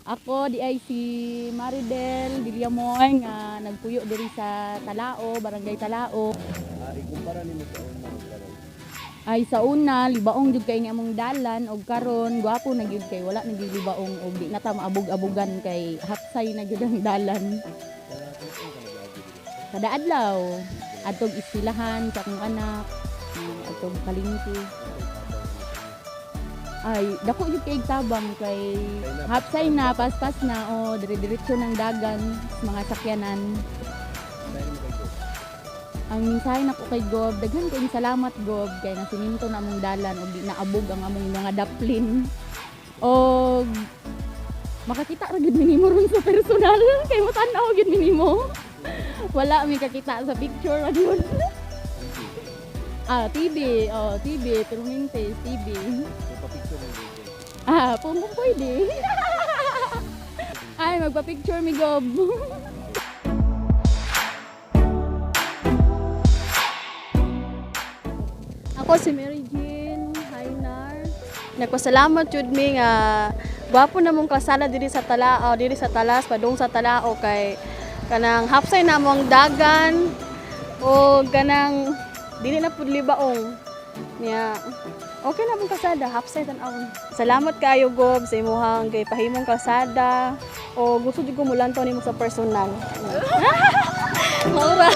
Ako di ay si Maridel Villamoy nga nagpuyo diri sa Talao, Barangay Talao. Ikumpara nimo sa una ug karon? Ay, sa una libaong jud kay nga among dalan, og karon gwapo na gyud kay wala na gyud libaong og di na ta maabog-abugan kay hapsay na gyud ang dalan. Kada tuon ka nag-agi diri? Kada adlaw adtog iskilahan sa akong anak, adtog palengke. Ay, dako jud kay tabang kay hapsay na, paspas na, o dire-diretso ng dagan sa mga sakyanan. Dahil mo kay Gob? Ang mensahe nako kay Gob, daghan kayong salamat, Gob, kay nasiminto na among dalan ug di naabog ang among mga daplin. Og makakita ra gid mi nimo ron sa personal kay mo tan-aw gid mi nimo. Wala mi kakita sa picture ra gyud. Ah, TV, oh, TV, Permintes, TV. So pa-picture mo dito. Ah, kung pwede. Ay, magpa-picture mi, Gob. Ako si Mary Jean Hainar. Nagpasalamat jud mi nga gwapo na mong kalsada diri sa Talao, diri sa Talas padung sa Talao kay kanang hapsay na mo ang dagan o kanang dili na pud libaong. Niya okay na mong kalsada, hapsay tan-awon. Salamat kaayo, Gob, sa imuhang kay pahimong kalsada o gusto jud ko mulantaw nimo sa personal. Maura.